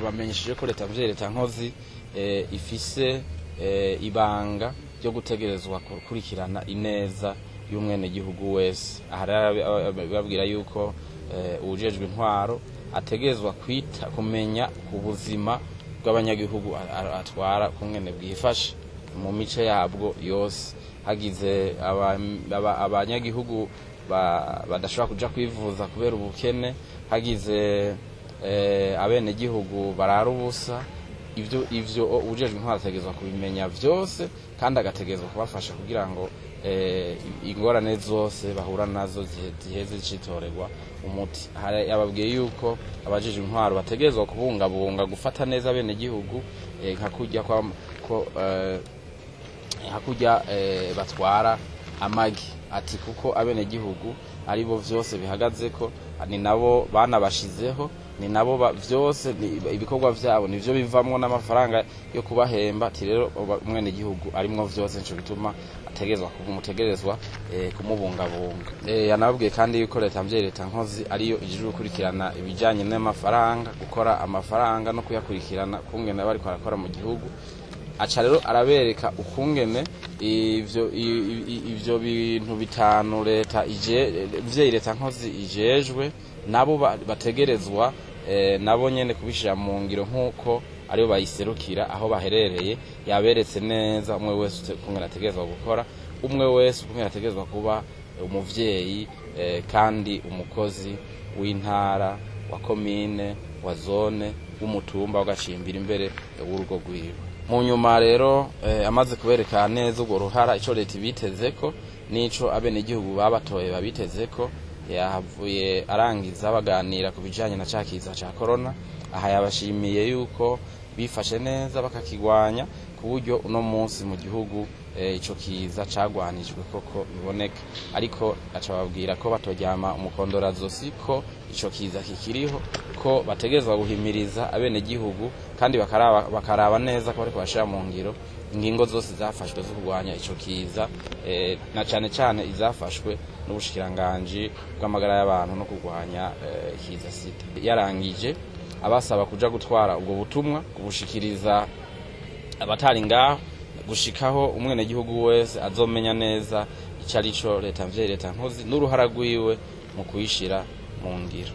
Yabamenyesheje ko leta mvyeyi, leta nkozi ifise ibanga ryo gutegerezwa gukurikirana ineza y'umwenegihugu wese. Aha rero babwira yuko uwujejwe intwaro ategerezwa kwita kumenya ku buzima bw'abanyagihugu atwara kungene bwifashe mu mice yabwo yose. Hagize abanyagihugu badashobora kuja kwivuza kubera ubukene, hagize abenegihugu barara ubusa, ivyo uwujejwe intwaro ategerezwa kubimenya vyose, kandi agategerezwa kubafasha kugira ngo ingorane zose bahura nazo ziheze zitorerwa umuti. Yababwiye yuko abajejwe intwaro bategerezwa kubungabunga, gufata neza abenegihugu nka kurya ko hakurya batwara amagi, ati kuko abenegihugu aribo vyose bihagazeko, ni nabo banabashizeho, ni nabo vyose ibikorwa vyabo nivyo bivamwo n'amafaranga yo kubahemba. Ati rero umwenegihugu arimwo vyose, nico gituma ategerezwa kumutegerezwa kumubungabunga. Yanababwiye kandi yuko leta mvyeyi, leta nkozi ariyo ijejwe gukurikirana ibijanye n'amafaranga, gukora amafaranga no kuyakurikirana kungene bariko barakora mu gihugu. Aca rero arabereka ukungene ivyo bintu bitanu leta ije mvyeyi, leta nkozi ijejwe, nabo bategerezwa nabo nyene kubishira mu ngiro nk'uko aribo bayiserukira aho baherereye. Yaberetse neza umwe wese ukungene ategerezwa gukora, umwe wese ukungene ategerezwa kuba umuvyeyi kandi umukozi w'intara, wa komine, wa zone, w'umutumba, w'agacimbira, imbere w'urugo rwiwe. Mu nyuma rero amaze kubereka neza urwo ruhara, ico leta ibitezeko n'ico abenegihugu babatoye babitezeko, yahavuye arangiza baganira ku bijanye na ca kiza ca corona. Aha yabashimiye yuko bifashe neza bakakigwanya, ku buryo uno munsi mu gihugu ico kiza cagwanijwe koko biboneka. Ariko aca babwira ko batoryama umukondorazosi, ko ico kiza kikiriho, ko bategerezwa guhimiriza abenegihugu kandi bakaraba neza ko bariko bashira mu ngiro ingingo zose zafashwe zo kurwanya ico kiza, na cane cane izafashwe n'ubushikiranganji bw'amagara y'abantu no kurwanya ikiza sida. Yarangije abasaba kuja gutwara ubwo butumwa, kubushikiriza abatari ngaho, gushikaho umwenegihugu wese azomenya neza ico arico leta mvyeyi, leta nkozi n'uruhara rwiwe mu kuyishira mu ngiro.